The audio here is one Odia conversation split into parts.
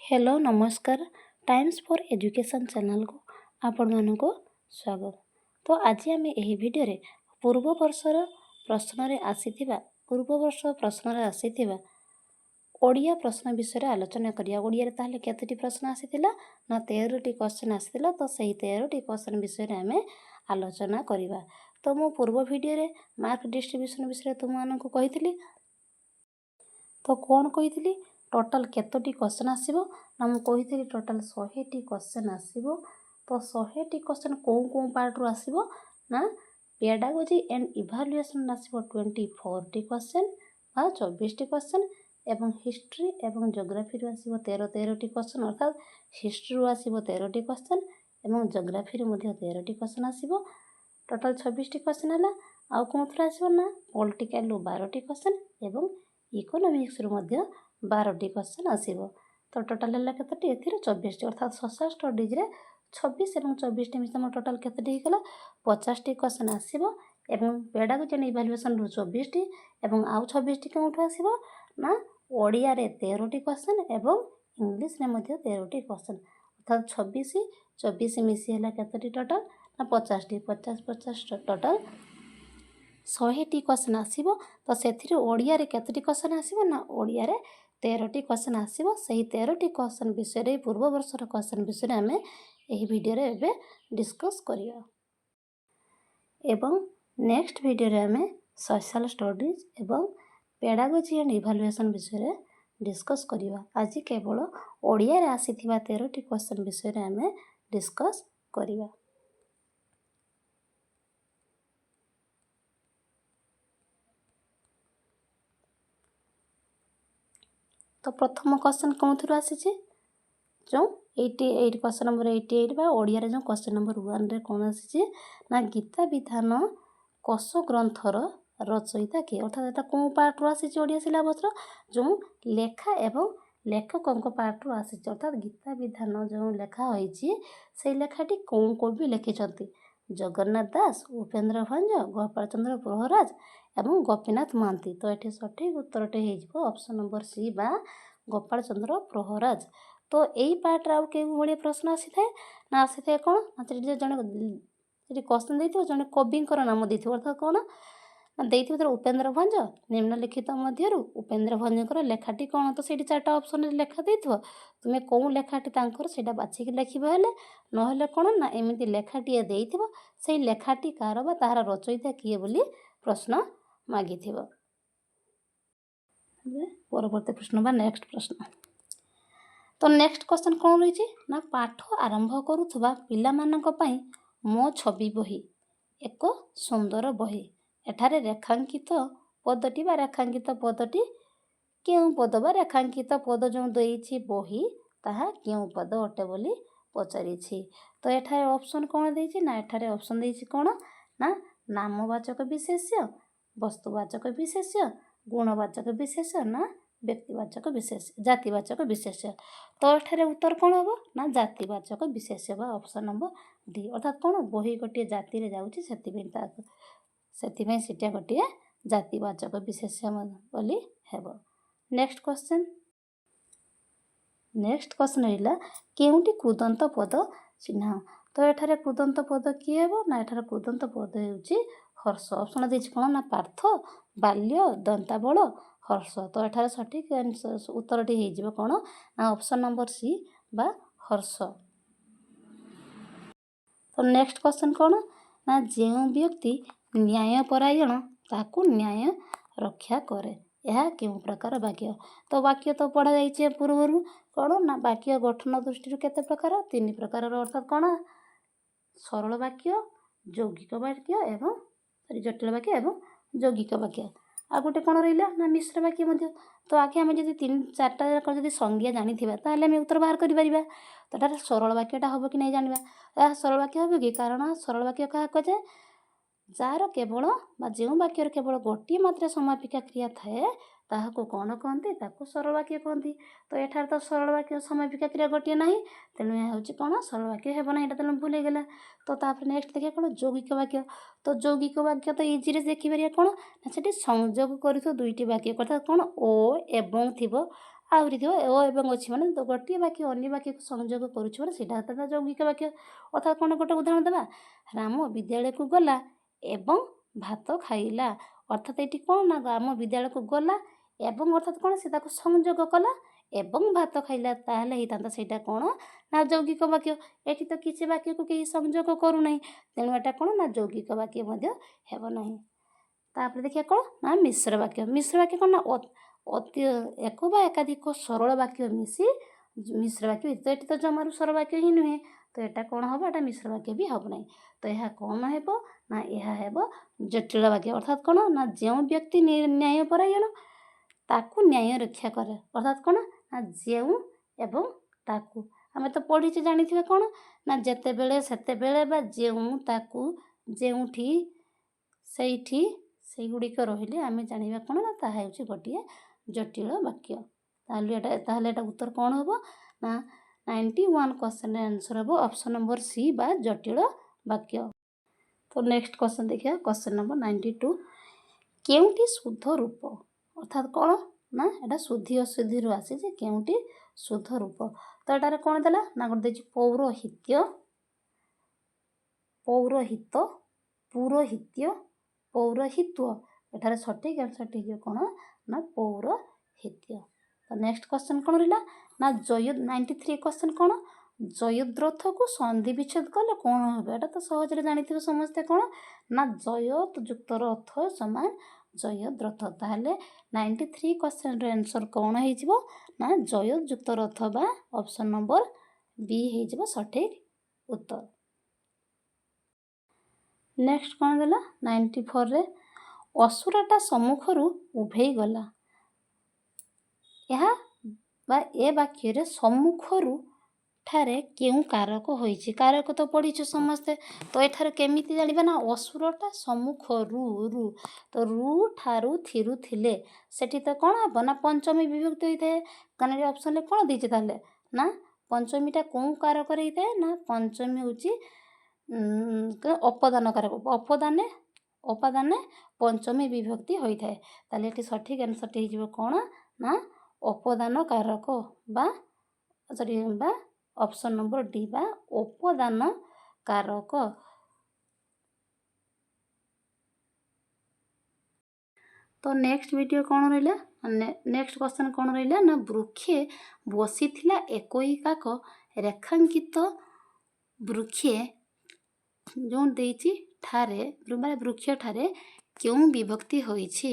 ହ୍ୟାଲୋ, ନମସ୍କାର। ଟାଇମ୍ସ ଫର୍ ଏଜୁକେସନ୍ ଚ୍ୟାନେଲକୁ ଆପଣମାନଙ୍କୁ ସ୍ୱାଗତ। ତ ଆଜି ଆମେ ଏହି ଭିଡ଼ିଓରେ ପୂର୍ବ ବର୍ଷ ପ୍ରଶ୍ନରେ ଆସିଥିବା ଓଡ଼ିଆ ପ୍ରଶ୍ନ ବିଷୟରେ ଆଲୋଚନା କରିବା। ଓଡ଼ିଆରେ ତାହେଲେ କେତୋଟି ପ୍ରଶ୍ନ ଆସିଥିଲା ନା 13ଟି କ୍ୱେଶ୍ଚନ୍ ଆସିଥିଲା। ତ ସେହି 13ଟି କ୍ୱେଶ୍ଚନ୍ ବିଷୟରେ ଆମେ ଆଲୋଚନା କରିବା। ତ ମୁଁ ପୂର୍ବ ଭିଡ଼ିଓରେ ମାର୍କ ଡିଷ୍ଟ୍ରିବ୍ୟୁସନ୍ ବିଷୟରେ ତୁମମାନଙ୍କୁ କହିଥିଲି। ତ କ'ଣ କହିଥିଲି? ଟୋଟାଲ୍ କେତୋଟି କ୍ୱେଶ୍ଚନ୍ ଆସିବ ନା ମୁଁ କହିଥିଲି ଟୋଟାଲ୍ 100ଟି କ୍ୱେଶ୍ଚନ୍ ଆସିବ। ତ 100ଟି କ୍ୱେଶ୍ଚନ୍ କେଉଁ କେଉଁ ପାର୍ଟରୁ ଆସିବ ନା ପେଡାଗୋଜି ଆଣ୍ଡ ଇଭାଲୁଏସନ୍ ଆସିବ 24ଟି କ୍ୱେଶ୍ଚନ୍ ବା 24ଟି କ୍ୱେଶ୍ଚନ୍ ଏବଂ ହିଷ୍ଟ୍ରି ଏବଂ ଜୋଗ୍ରାଫିରୁ ଆସିବ 13 13ଟି କ୍ୱେଶ୍ଚନ୍। ଅର୍ଥାତ୍ ହିଷ୍ଟ୍ରିରୁ ଆସିବ 13ଟି କ୍ୱେଶ୍ଚନ୍ ଏବଂ ଜୋଗ୍ରାଫିରୁ ମଧ୍ୟ 13ଟି କ୍ୱେଶ୍ଚନ୍ ଆସିବ। ଟୋଟାଲ୍ 26ଟି କ୍ୱେଶ୍ଚନ୍ ହେଲା। ଆଉ କେଉଁଥିରୁ ଆସିବ ନା ପଲିଟିକାଲରୁ 12ଟି କ୍ୱେଶ୍ଚନ୍ ଏବଂ ଇକୋନୋମିକ୍ସରୁ ମଧ୍ୟ 12ଟି କ୍ୱେଶ୍ଚନ୍ ଆସିବ। ତ ଟୋଟାଲ୍ ହେଲା କେତୋଟି ଏଥିରୁ? 24ଟି। ଅର୍ଥାତ୍ ସୋସିଆଲ୍ ଷ୍ଟଡ଼ିଜରେ 26 ଏବଂ 24ଟି ମିଶି ଆମର ଟୋଟାଲ୍ କେତୋଟି ହେଇଗଲା? 50ଟି କ୍ୱେଶ୍ଚନ୍ ଆସିବ ଏବଂ ପେଡ଼ାଗୋଜି ଆଣ୍ଡ ଇଭାଲୁଏସନ୍ରୁ 24ଟି ଏବଂ ଆଉ 26ଟି କେଉଁଠୁ ଆସିବ ନା ଓଡ଼ିଆରେ 13ଟି କ୍ୱେଶ୍ଚନ୍ ଏବଂ ଇଂଲିଶରେ ମଧ୍ୟ 13ଟି କ୍ୱେଶ୍ଚନ୍। ଅର୍ଥାତ୍ 26 24 ମିଶି ହେଲା କେତୋଟି ଟୋଟାଲ୍ ନା 50ଟି। 50 50, ଟୋଟାଲ୍ 100ଟି କ୍ୱେଶ୍ଚନ୍ ଆସିବ। ତ ସେଥିରୁ ଓଡ଼ିଆରେ କେତୋଟି କ୍ୱେଶ୍ଚନ୍ ଆସିବ ନା ଓଡ଼ିଆରେ 13ଟି କ୍ୱେଶ୍ଚନ୍ ଆସିବ। ସେହି 13ଟି କ୍ୱେଶ୍ଚନ୍ ବିଷୟରେ, ପୂର୍ବ ବର୍ଷର କ୍ୱେଶ୍ଚନ୍ ବିଷୟରେ ଆମେ ଏହି ଭିଡ଼ିଓରେ ଏବେ ଡିସ୍କସ୍ କରିବା ଏବଂ ନେକ୍ସଟ ଭିଡ଼ିଓରେ ଆମେ ସୋସିଆଲ୍ ଷ୍ଟଡ଼ିଜ୍ ଏବଂ ପେଡ଼ାଗୋଜି ଆଣ୍ଡ ଇଭାଲୁଏସନ୍ ବିଷୟରେ ଡିସ୍କସ୍ କରିବା। ଆଜି କେବଳ ଓଡ଼ିଆରେ ଆସିଥିବା 13ଟି କ୍ୱେଶ୍ଚନ୍ ବିଷୟରେ ଆମେ ଡିସ୍କସ୍ କରିବା। ତ ପ୍ରଥମ କ୍ୱେଶ୍ଚନ୍ କେଉଁଥିରୁ ଆସିଛି? ଯେଉଁ 88, କ୍ୱେଶ୍ଚନ୍ ନମ୍ବର 88 ବା ଓଡ଼ିଆରେ ଯେଉଁ କ୍ୱେଶ୍ଚନ୍ ନମ୍ବର 1ରେ କ'ଣ ଆସିଛି ନା ଗୀତା ବିଧାନ କୋଷ ଗ୍ରନ୍ଥର ରଚୟିତା କିଏ? ଅର୍ଥାତ୍ ଏଟା କେଉଁ ପାର୍ଟରୁ ଆସିଛି? ଓଡ଼ିଆ ସିଲାବସ୍ର ଯେଉଁ ଲେଖା ଏବଂ ଲେଖକଙ୍କ ପାର୍ଟରୁ ଆସିଛି। ଅର୍ଥାତ୍ ଗୀତା ବିଧାନ ଯେଉଁ ଲେଖା ହୋଇଛି, ସେଇ ଲେଖାଟି କେଉଁ କବି ଲେଖିଛନ୍ତି? ଜଗନ୍ନାଥ ଦାସ, ଉପେନ୍ଦ୍ର ଭଞ୍ଜ, ଗୋପାଳ ଚନ୍ଦ୍ର ପ୍ରହରାଜ ଏବଂ ଗୋପୀନାଥ ମହାନ୍ତି। ତ ଏଠି ସଠିକ୍ ଉତ୍ତରଟି ହେଇଯିବ ଅପସନ୍ ନମ୍ବର ସି ବା ଗୋପାଳ ଚନ୍ଦ୍ର ପ୍ରହରାଜ। ତ ଏଇ ପାର୍ଟରେ ଆଉ କେଉଁ ଭଳିଆ ପ୍ରଶ୍ନ ଆସିଥାଏ ନା ଆସିଥାଏ କ'ଣ ନା ସେଠି ଜଣେ ସେଠି କ୍ୱେଶ୍ଚନ୍ ଦେଇଥିବ, ଜଣେ କବିଙ୍କର ନାମ ଦେଇଥିବ। ଅର୍ଥାତ୍ କ'ଣ ନା ଦେଇଥିବ ଧର ଉପେନ୍ଦ୍ର ଭଞ୍ଜ, ନିମ୍ନଲିଖିତ ମଧ୍ୟରୁ ଉପେନ୍ଦ୍ର ଭଞ୍ଜଙ୍କର ଲେଖାଟି କ'ଣ? ତ ସେଇଠି ଚାରିଟା ଅପସନ୍ରେ ଲେଖା ଦେଇଥିବ, ତୁମେ କେଉଁ ଲେଖାଟି ତାଙ୍କର ସେଇଟା ବାଛିକି ଲେଖିବ। ହେଲେ ନହେଲେ କ'ଣ ନା ଏମିତି ଲେଖାଟିଏ ଦେଇଥିବ, ସେଇ ଲେଖାଟି କାହାର ବା ତାହାର ରଚୟିତା କିଏ ବୋଲି ପ୍ରଶ୍ନ ମାଗିଥିବ। ପରବର୍ତ୍ତୀ ପ୍ରଶ୍ନ ବା ନେକ୍ସଟ ପ୍ରଶ୍ନ। ତ ନେକ୍ସଟ କ୍ୱେଶ୍ଚନ୍ କ'ଣ ରହିଛି ନା ପାଠ ଆରମ୍ଭ କରୁଥିବା ପିଲାମାନଙ୍କ ପାଇଁ ମୋ ଛବି ବହି ଏକ ସୁନ୍ଦର ବହି। ଏଠାରେ ରେଖାଙ୍କିତ ପଦଟି ବା ରେଖାଙ୍କିତ ପଦଟି କେଉଁ ପଦ ବା ରେଖାଙ୍କିତ ପଦ ଯେଉଁ ଦେଇଛି ବହି, ତାହା କେଉଁ ପଦ ଅଟେ ବୋଲି ପଚାରିଛି। ତ ଏଠାରେ ଅପସନ୍ କ'ଣ ଦେଇଛି ନା ଏଠାରେ ଅପସନ୍ ଦେଇଛି କ'ଣ ନା ନାମବାଚକ ବିଶେଷ୍ୟ, ବସ୍ତୁବାଚକ ବିଶେଷ୍ୟ, ଗୁଣବାଚକ ବିଶେଷ୍ୟ ନା ବ୍ୟକ୍ତିବାଚକ ବିଶେଷ୍ୟ, ଜାତିବାଚକ ବିଶେଷ୍ୟ। ତ ଏଠାରେ ଉତ୍ତର କ'ଣ ହେବ ନା ଜାତିବାଚକ ବିଶେଷ୍ୟ ବା ଅପସନ୍ ନମ୍ବର ଡି। ଅର୍ଥାତ୍ କ'ଣ ବହି ଗୋଟିଏ ଜାତିରେ ଯାଉଛି, ସେଥିପାଇଁ ସେଇଟା ଗୋଟିଏ ଜାତିବାଚକ ବିଶେଷ୍ୟ ବୋଲି ହେବ। Next question. ନେକ୍ସଟ କ୍ୱେଶ୍ଚନ୍ ରହିଲା, କେଉଁଟି କୃଦନ୍ତ ପଦ ଚିହ୍ନ? ତ ଏଠାରେ କୃଦନ୍ତ ପଦ କିଏ ହେବ ନା ଏଠାରେ କୃଦନ୍ତ ପଦ ହେଉଛି ହର୍ଷ। ଅପସନ୍ ଦେଇଛି କ'ଣ ନା ପାର୍ଥ, ବାଲ୍ୟ, ଦନ୍ତାବଳ, ହର୍ଷ। ତ ଏଠାରେ ସଠିକ୍ ଉତ୍ତରଟି ହେଇଯିବ କ'ଣ ନା ଅପସନ୍ ନମ୍ବର ସି ବା ହର୍ଷ। ତ ନେକ୍ସଟ କ୍ୱେଶ୍ଚନ୍ କ'ଣ ନା ଯେଉଁ ବ୍ୟକ୍ତି ନ୍ୟାୟପରାୟଣ ତାକୁ ନ୍ୟାୟ ରକ୍ଷା କରେ, ଏହା କେଉଁ ପ୍ରକାର ବାକ୍ୟ? ତ ବାକ୍ୟ ତ ପଢ଼ାଯାଇଛି ପୂର୍ବରୁ। କ'ଣ ନା ବାକ୍ୟ ଗଠନ ଦୃଷ୍ଟିରୁ କେତେ ପ୍ରକାର? ତିନି ପ୍ରକାରର। ଅର୍ଥାତ୍ କ'ଣ? ସରଳ ବାକ୍ୟ, ଯୌଗିକ ବାକ୍ୟ ଏବଂ ସରି, ଜଟିଳ ବାକ୍ୟ ଏବଂ ଯୌଗିକ ବାକ୍ୟ। ଆଉ ଗୋଟେ କ'ଣ ରହିଲା ନା ମିଶ୍ର ବାକ୍ୟ ମଧ୍ୟ। ତ ଆଗେ ଆମେ ଯଦି ତିନି ଚାରିଟା ଯାକ ଯଦି ସଂଜ୍ଞା ଜାଣିଥିବା, ତାହେଲେ ଆମେ ଉତ୍ତର ବାହାର କରିପାରିବା। ତ ଏଠାରେ ସରଳ ବାକ୍ୟଟା ହେବ କି ନାହିଁ ଜାଣିବା। ଏହା ସରଳ ବାକ୍ୟ ହେବ କି? କାରଣ ସରଳ ବାକ୍ୟ କାହା କୁହାଯାଏ? ଯାହାର କେବଳ ବା ଯେଉଁ ବାକ୍ୟରେ କେବଳ ଗୋଟିଏ ମାତ୍ର ସମାପିକା କ୍ରିୟା ଥାଏ, ତାହାକୁ କ'ଣ କହନ୍ତି? ତାକୁ ସରଳ ବାକ୍ୟ କହନ୍ତି। ତ ଏଠାରେ ତ ସରଳ ବାକ୍ୟ ସମାପିକା କ୍ରିୟା ଗୋଟିଏ ନାହିଁ, ତେଣୁ ଏହା ହେଉଛି କ'ଣ ସରଳ ବାକ୍ୟ ହେବ ନାହିଁ। ଏଇଟା ତେଣୁ ଭୁଲ ହେଇଗଲା। ତ ତାପରେ ନେକ୍ସଟ ଦେଖିବା କ'ଣ ଯୌଗିକ ବାକ୍ୟ। ତ ଯୌଗିକ ବାକ୍ୟ ତ ଇଜିରେ ଦେଖିପାରିବା। କ'ଣ ନା ସେଠି ସଂଯୋଗ କରୁଥିବ ଦୁଇଟି ବାକ୍ୟ, ଅର୍ଥାତ୍ କ'ଣ ଓ ଏବଂ ଥିବ। ଆହୁରି ଥିବ ଓ ଏବଂ ଅଛି ମାନେ ଗୋଟିଏ ବାକ୍ୟ ଅନ୍ୟ ବାକ୍ୟକୁ ସଂଯୋଗ କରୁଛି ମାନେ ସେଇଟା ତା ଯୌଗିକ ବାକ୍ୟ। ଅର୍ଥାତ୍ କ'ଣ ଗୋଟେ ଉଦାହରଣ ଦେବା, ରାମ ବିଦ୍ୟାଳୟକୁ ଗଲା ଏବଂ ଭାତ ଖାଇଲା। ଅର୍ଥାତ୍ ଏଇଠି କ'ଣ ନା ରାମ ବିଦ୍ୟାଳୟକୁ ଗଲା ଏବଂ, ଅର୍ଥାତ୍ କ'ଣ ସେ ତାକୁ ସଂଯୋଗ କଲା ଏବଂ ଭାତ ଖାଇଲା, ତାହେଲେ ହେଇଥାନ୍ତା ସେଇଟା କ'ଣ ନା ଯୌଗିକ ବାକ୍ୟ। ଏଠି ତ କିଛି ବାକ୍ୟକୁ କେହି ସଂଯୋଗ କରୁନାହିଁ, ତେଣୁ ଏଇଟା କ'ଣ ନା ଯୌଗିକ ବାକ୍ୟ ମଧ୍ୟ ହେବ ନାହିଁ। ତାପରେ ଦେଖିବା କ'ଣ ନା ମିଶ୍ର ବାକ୍ୟ। ମିଶ୍ର ବାକ୍ୟ କ'ଣ ନା ଅତି ଏକ ବା ଏକାଧିକ ସରଳ ବାକ୍ୟ ମିଶି ମିଶ୍ର ବାକ୍ୟ। ତ ଏଠି ତ ଜମାରୁ ସରଳ ବାକ୍ୟ ହିଁ ନୁହେଁ, ତ ଏଇଟା କ'ଣ ହେବ? ଏଇଟା ମିଶ୍ର ବାକ୍ୟ ବି ହେବ ନାହିଁ। ତ ଏହା କ'ଣ ହେବ ନା ଏହା ହେବ ଜଟିଳ ବାକ୍ୟ। ଅର୍ଥାତ୍ କ'ଣ ନା ଯେଉଁ ବ୍ୟକ୍ତି ନ୍ୟାୟପରାୟଣ ତାକୁ ନ୍ୟାୟ ରକ୍ଷା କରେ। ଅର୍ଥାତ୍ କ'ଣ ନା ଯେଉଁ ଏବଂ ତାକୁ ଆମେ ତ ପଢ଼ିଛେ, ଜାଣିଥିବେ କ'ଣ ନା ଯେତେବେଳେ, ସେତେବେଳେ ବା ଯେଉଁ, ତାକୁ, ଯେଉଁଠି, ସେଇଠି, ସେଇଗୁଡ଼ିକ ରହିଲେ ଆମେ ଜାଣିବା କ'ଣ ନା ତାହା ହେଉଛି ଗୋଟିଏ ଜଟିଳ ବାକ୍ୟ। ତାହେଲେ ଏଇଟା ଉତ୍ତର କ'ଣ ହେବ ନା 91 କ୍ୱେଶ୍ଚନ୍ର ଆନ୍ସର୍ ହେବ ଅପସନ୍ ନମ୍ବର ସି ବା ଜଟିଳ ବାକ୍ୟ। ତ ନେକ୍ସଟ କ୍ୱେଶ୍ଚନ୍ ଦେଖିବା, କ୍ୱେଶ୍ଚନ୍ ନମ୍ବର 92। କେଉଁଟି ଶୁଦ୍ଧ ରୂପ? ଅର୍ଥାତ୍ କ'ଣ ନା ଏଇଟା ଶୁଦ୍ଧି ଅଶୁଦ୍ଧିରୁ ଆସିଛି। କେଉଁଟି ଶୁଦ୍ଧ ରୂପ? ତ ଏଟାରେ କ'ଣ ଦେଲା ନା ଗୋଟେ ଦେଇଛି ପୌରୋହିତ୍ୟ, ପୌରୋହିତ, ପୁରୋହିତ୍ୟ, ପୌରୋହିତ୍ୱ। ଏଠାରେ ସଠିକ୍ ଆନ୍ସର୍ଟି ହେଇଯିବ କ'ଣ ନା ପୌରୋହିତ୍ୟ। ତ ନେକ୍ସଟ କ୍ୱେଶ୍ଚନ୍ କ'ଣ ରହିଲା ନା ଜୟ 93 କ୍ୱେଶ୍ଚନ୍ କ'ଣ? ଜୟଦ୍ରଥକୁ ସନ୍ଧି ବିଚ୍ଛେଦ କଲେ କ'ଣ ହେବ? ଏଇଟା ତ ସହଜରେ ଜାଣିଥିବେ ସମସ୍ତେ, କ'ଣ ନା ଜୟ ଯୁକ୍ତ ରଥ ସମାନ ଜୟଦ୍ରଥ। ତାହେଲେ 93 କ୍ୱେଶ୍ଚନ୍ର ଆନ୍ସର୍ କ'ଣ ହେଇଯିବ ନା ଜୟ ଯୁକ୍ତ ରଥ ବା ଅପସନ୍ ନମ୍ବର ବି ହେଇଯିବ ସଠିକ୍ ଉତ୍ତର। ନେକ୍ସଟ କ'ଣ ଦେଲା 94ରେ? ଅସୁରଟା ସମ୍ମୁଖରୁ ଉଭେଇ ଗଲା। ଏହା ବା ଏ ବାକ୍ୟରେ ସମ୍ମୁଖରୁ ଠାରେ କେଉଁ କାରକ ହୋଇଛି? କାରକ ତ ପଢ଼ିଛୁ ସମସ୍ତେ। ତ ଏଠାରେ କେମିତି ଜାଣିବା ନା ଅସୁରଟା ସମ୍ମୁଖରୁ, ରୁ ତ ରୁ ଠାରୁ ଥିରୁ ଥିଲେ, ସେଠି ତ କ'ଣ ହେବ ନା ପଞ୍ଚମୀ ବିଭକ୍ତି ହୋଇଥାଏ। କାରଣ ଏ ଅପସନ୍ରେ କ'ଣ ଦେଇଛି ତାହେଲେ ନା ପଞ୍ଚମୀଟା କେଉଁ କାରକରେ ହେଇଥାଏ ନା ପଞ୍ଚମୀ ହେଉଛି ଅପଦାନ କାରକ। ଅପାଦାନେ ପଞ୍ଚମୀ ବିଭକ୍ତି ହୋଇଥାଏ। ତାହେଲେ ଏଠି ସଠିକ୍ ଆନ୍ସର୍ଟି ହେଇଯିବ କ'ଣ ନା ଅପଦାନ କାରକ ବା ସରି ବା ଅପସନ୍ ନମ୍ବର ଡି ବା ଅପଦାନ କାରକ। ତ ନେକ୍ସଟ ଭିଡ଼ିଓ କ'ଣ ରହିଲା? ନେକ୍ସଟ କ୍ୱେଶ୍ଚନ୍ କ'ଣ ରହିଲା ନା ବୃକ୍ଷେ ବସିଥିଲା ଏକଇ କାକ ରେଖାଙ୍କିତ ବୃକ୍ଷେ ଯେଉଁ ଦେଇଛି ଠାରେ ମାନେ ବୃକ୍ଷ ଠାରେ କେଉଁ ବିଭକ୍ତି ହୋଇଛି?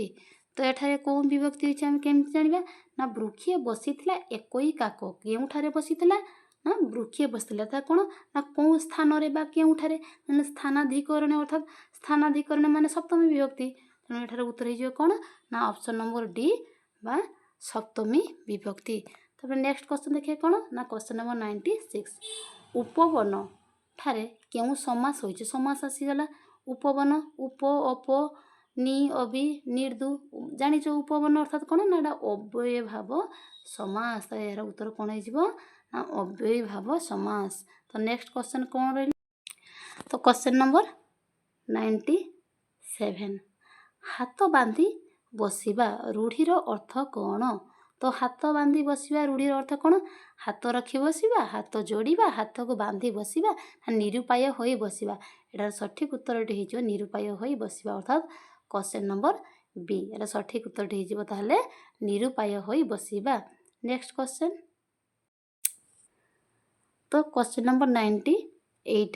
ତ ଏଠାରେ କେଉଁ ବିଭକ୍ତି ହୋଇଛି ଆମେ କେମିତି ଜାଣିବା ନା ବୃକ୍ଷେ ବସିଥିଲା ଏକଇ କାକ। କେଉଁଠାରେ ବସିଥିଲା ନା ବୃକ୍ଷେ ବସିଥିଲା। ତା କ'ଣ ନା କେଉଁ ସ୍ଥାନରେ ବା କେଉଁଠାରେ, ମାନେ ସ୍ଥାନାଧିକରଣ। ଅର୍ଥାତ୍ ସ୍ଥାନାଧିକରଣ ମାନେ ସପ୍ତମୀ ବିଭକ୍ତି। ତେଣୁ ଏଠାରେ ଉତ୍ତର ହେଇଯିବ କ'ଣ ନା ଅପସନ୍ ନମ୍ବର ଡି ବା ସପ୍ତମୀ ବିଭକ୍ତି। ତାପରେ ନେକ୍ସଟ କ୍ୱେଶ୍ଚନ୍ ଦେଖିବା କ'ଣ ନା କ୍ୱେଶ୍ଚନ୍ ନମ୍ବର 96। ଉପବନ ଠାରେ କେଉଁ ସମାସ ହୋଇଛି? ସମାସ ଆସିଗଲା। ଉପବନ, ଉପ, ଅପ, ନି, ଅବି, ନିର୍ଦୁ, ଜାଣିଛ ଉପବନ ଅର୍ଥାତ୍ କ'ଣ ନା ଏଇଟା ଅବ୍ୟୟଭାବ ସମାସ। ତ ଏହାର ଉତ୍ତର କ'ଣ ହେଇଯିବ ନା ଅବ୍ୟୟଭାବ ସମାସ। ତ ନେକ୍ସଟ କ୍ୱେଶ୍ଚନ୍ କ'ଣ ରହିଲା? ତ କ୍ୱେଶ୍ଚନ୍ ନମ୍ବର 97। ହାତ ବାନ୍ଧି ବସିବା ରୂଢ଼ିର ଅର୍ଥ କ'ଣ? ତ ହାତ ବାନ୍ଧି ବସିବା ରୂଢ଼ିର ଅର୍ଥ କ'ଣ? ହାତ ରଖି ବସିବା, ହାତ ଯୋଡ଼ିବା, ହାତକୁ ବାନ୍ଧି ବସିବା ନା ନିରୁପାୟ ହୋଇ ବସିବା? ଏଟାର ସଠିକ୍ ଉତ୍ତରଟି ହେଇଯିବ ନିରୁପାୟ ହୋଇ ବସିବା, ଅର୍ଥାତ୍ କ୍ୱେଶ୍ଚନ୍ ନମ୍ବର ବି। ଏଟା ସଠିକ୍ ଉତ୍ତରଟି ହେଇଯିବ ତାହେଲେ ନିରୁପାୟ ହୋଇ ବସିବା। ନେକ୍ସଟ କ୍ୱେଶ୍ଚନ୍, ତ କ୍ୱେଶ୍ଚନ୍ ନମ୍ବର 98।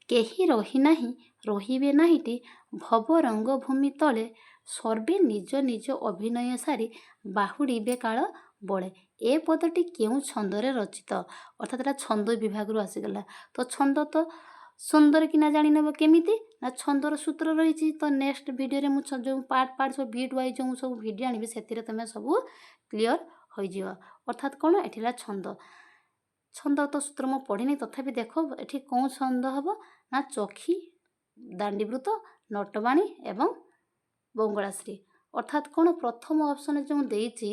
କେହି ରହିନାହିଁ ରହିବେ ନାହିଁଟି ଭବ ରଙ୍ଗଭୂମି ତଳେ, ସର୍ବେ ନିଜ ନିଜ ଅଭିନୟ ସାରି ବାହୁଡ଼ିବେ କାଳ ବଳେ। ଏ ପଦଟି କେଉଁ ଛନ୍ଦରେ ରଚିତ? ଅର୍ଥାତ୍ ଏଟା ଛନ୍ଦ ବିଭାଗରୁ ଆସିଗଲା। ତ ଛନ୍ଦ ତ ସୁନ୍ଦର କିନା ଜାଣିନେବ କେମିତି ନା ଛନ୍ଦର ସୂତ୍ର ରହିଛି। ତ ନେକ୍ସଟ ଭିଡ଼ିଓରେ ମୁଁ ଯେଉଁ ପାର୍ଟ ପାର୍ଟ ସବୁ ବିଟ୍ ୱାଇଜ୍ ଯେଉଁ ସବୁ ଭିଡ଼ିଓ ଆଣିବି, ସେଥିରେ ତୁମେ ସବୁ କ୍ଲିଅର୍ ହୋଇଯିବ। ଅର୍ଥାତ୍ କ'ଣ ଏଠି ହେଲା ଛନ୍ଦ। ଛନ୍ଦ ତ ସୂତ୍ର ମୁଁ ପଢ଼ିନି, ତଥାପି ଦେଖ ଏଠି କେଉଁ ଛନ୍ଦ ହେବ ନା ଚଖି, ଦାଣ୍ଡିବୃତ୍ତ, ନଟବାଣୀ ଏବଂ ବଙ୍ଗଳାଶ୍ରୀ। ଅର୍ଥାତ୍ କ'ଣ ପ୍ରଥମ ଅପସନ୍ ଯେଉଁ ଦେଇଛି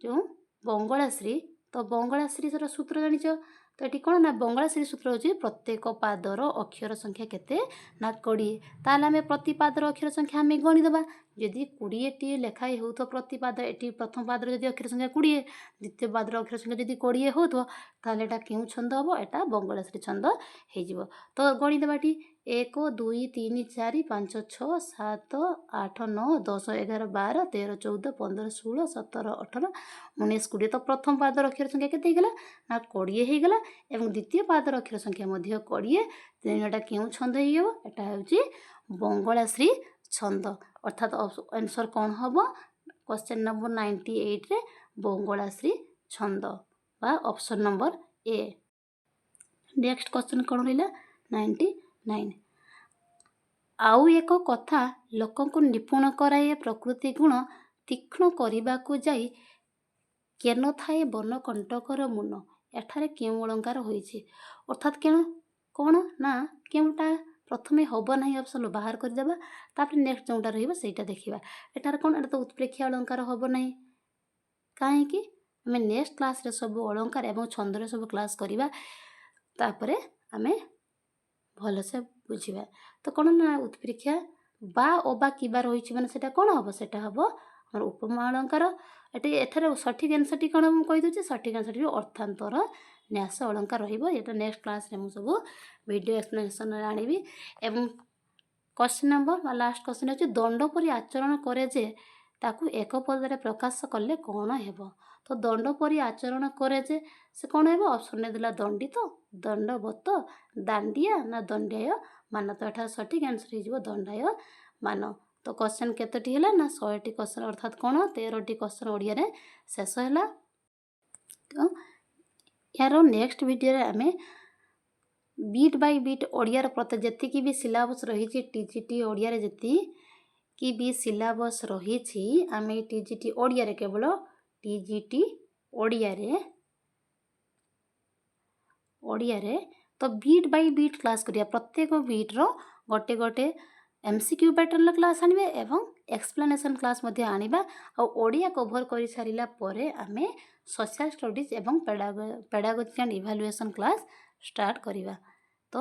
ଯେଉଁ ବଙ୍ଗଳାଶ୍ରୀ, ତ ବଙ୍ଗଳାଶ୍ରୀ ସେଟା ସୂତ୍ର ଜାଣିଛ। ତ ଏଠି କ'ଣ ନା ବଙ୍ଗଳାଶ୍ରୀ ସୂତ୍ର ହେଉଛି ପ୍ରତ୍ୟେକ ପାଦର ଅକ୍ଷର ସଂଖ୍ୟା କେତେ ନା 20। ତାହେଲେ ଆମେ ପ୍ରତି ପାଦର ଅକ୍ଷର ସଂଖ୍ୟା ଆମେ ଗଣିଦେବା। ଯଦି 20ଟି ଲେଖା ହେଉଥିବ ପ୍ରତି ପାଦ, ଏଠି ପ୍ରଥମ ପାଦରେ ଯଦି ଅକ୍ଷର ସଂଖ୍ୟା 20, ଦ୍ୱିତୀୟ ପାଦର ଅକ୍ଷର ସଂଖ୍ୟା ଯଦି 20 ହେଉଥିବ, ତାହେଲେ ଏଇଟା କେଉଁ ଛନ୍ଦ ହେବ? ଏଇଟା ବଙ୍ଗଳାଶ୍ରୀ ଛନ୍ଦ ହେଇଯିବ। ତ ଗଣିଦେବା ଏଠି 1, 2, 3, 4, 5, 6, 7, 8, 9, 10, 11, 12, 13, 14, 15, 16, 17, 18, 19, 20। ତ ପ୍ରଥମ ପାଦର ଅକ୍ଷର ସଂଖ୍ୟା କେତେ ହେଇଗଲା ନା 20 ହେଇଗଲା ଏବଂ ଦ୍ୱିତୀୟ ପାଦର ଅକ୍ଷର ସଂଖ୍ୟା ମଧ୍ୟ 20। ତେଣୁ ଏଇଟା କେଉଁ ଛନ୍ଦ ହେଇଯିବ? ଏଇଟା ହେଉଛି ବଙ୍ଗଳାଶ୍ରୀ ଛନ୍ଦ। ଅର୍ଥାତ୍ ଆନ୍ସର୍ କ'ଣ ହେବ? କ୍ୱେଶ୍ଚନ୍ ନମ୍ବର 98ରେ ବଙ୍ଗଳାଶ୍ରୀ ଛନ୍ଦ ବା option number A. Next question କ'ଣ ରହିଲା? 99। ଆଉ ଏକ କଥା, ଲୋକଙ୍କୁ ନିପୁଣ କରାଏ ପ୍ରକୃତି ଗୁଣ, ତୀକ୍ଷ୍ଣ କରିବାକୁ ଯାଇ କେନ ଥାଏ ବନକଣ୍ଟକର ମୁନ। ଏଠାରେ କେଉଁ ଅଳଙ୍କାର ହୋଇଛି? ଅର୍ଥାତ୍ କେଉଁ କ'ଣ ନା କେଉଁଟା ପ୍ରଥମେ ହେବ ନାହିଁ, ଅପସନ୍ ବାହାର କରିଦେବା। ତାପରେ ନେକ୍ସଟ ଯେଉଁଟା ରହିବ, ସେଇଟା ଦେଖିବା। ଏଠାରେ କ'ଣ? ଏଟା ତ ଉତ୍ପ୍ରେକ୍ଷା ଅଳଙ୍କାର ହେବ ନାହିଁ। କାହିଁକି? ଆମେ ନେକ୍ସଟ କ୍ଲାସ୍ରେ ସବୁ ଅଳଙ୍କାର ଏବଂ ଛନ୍ଦରେ ସବୁ କ୍ଲାସ୍ କରିବା, ତାପରେ ଆମେ ଭଲସେ ବୁଝିବା। ତ କ'ଣ ନା ଉତ୍ପ୍ରେକ୍ଷା ବା, ଅବା, କିବା ରହିଛି, ମାନେ ସେଇଟା କ'ଣ ହେବ? ସେଇଟା ହେବ ଆମର ଉପମା ଅଳଙ୍କାର। ଏଠି ଏଠାରେ ସଠିକ୍ ଆନ୍ସର୍ଟି କ'ଣ ମୁଁ କହିଦେଉଛି। ସଠିକ୍ ଆନ୍ସର୍ଟି ଅର୍ଥାନ୍ତର ନ୍ୟାସ ଅଳଙ୍କାର ରହିବ। ଏଇଟା ନେକ୍ସଟ କ୍ଲାସ୍ରେ ମୁଁ ସବୁ ଭିଡ଼ିଓ ଏକ୍ସପ୍ଲେନେସନ୍ରେ ଆଣିବି। ଏବଂ କ୍ୱେଶ୍ଚନ୍ ନମ୍ବର ବା ଲାଷ୍ଟ କ୍ୱେଶ୍ଚନ୍ ହେଉଛି, ଦଣ୍ଡ ପରି ଆଚରଣ କରେ ଯେ, ତାକୁ ଏକ ପଦରେ ପ୍ରକାଶ କଲେ କ'ଣ ହେବ? ତ ଦଣ୍ଡ ପରି ଆଚରଣ କରେ ଯେ, ସେ କ'ଣ ହେବ? ଅପସନ୍ରେ ଦେଲା ଦଣ୍ଡିତ, ଦଣ୍ଡବତ, ଦାଣ୍ଡିଆ ନା ଦଣ୍ଡାୟ ମାନ। ତ ଏଠାରେ ସଠିକ୍ ଆନ୍ସର୍ ହେଇଯିବ ଦଣ୍ଡାୟ ମାନ। ତ କ୍ୱେଶ୍ଚନ୍ କେତୋଟି ହେଲା ନା 100ଟି କ୍ୱେଶ୍ଚନ୍, ଅର୍ଥାତ୍ କ'ଣ 13ଟି କ୍ୱେଶ୍ଚନ୍ ଓଡ଼ିଆରେ ଶେଷ ହେଲା। ତ ଏହାର ନେକ୍ସଟ ଭିଡ଼ିଓରେ ଆମେ ବିଟ୍ ବାଇ ବିଟ୍ ଓଡ଼ିଆର ପ୍ରତ୍ୟେକ ଯେତିକି ବି ସିଲାବସ୍ ରହିଛି, ଟି ଜି ଟି ଓଡ଼ିଆରେ ଯେତିକି ବି ସିଲାବସ୍ ରହିଛି, ଆମେ ଟି ଜି ଟି ଓଡ଼ିଆରେ, କେବଳ ଟି ଜି ଟି ଓଡ଼ିଆରେ ତ ବିଟ୍ ବାଇ ବିଟ୍ କ୍ଲାସ୍ କରିବା। ପ୍ରତ୍ୟେକ ବିଟ୍ର ଗୋଟେ ଗୋଟେ ଏମ୍ ସି କ୍ୟୁ ପ୍ୟାଟର୍ନର କ୍ଲାସ୍ ଆଣିବେ ଏବଂ ଏକ୍ସପ୍ଲାନେସନ୍ କ୍ଲାସ୍ ମଧ୍ୟ ଆଣିବା। ଆଉ ଓଡ଼ିଆ କଭର୍ କରିସାରିଲା ପରେ ଆମେ ସୋସିଆଲ୍ ଷ୍ଟଡ଼ିଜ୍ ଏବଂ pedagogy and evaluation class start କରିବା। ତ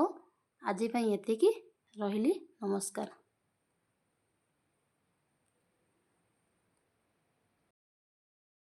ଆଜି ପାଇଁ ଏତିକି ରହିଲି। ନମସ୍କାର।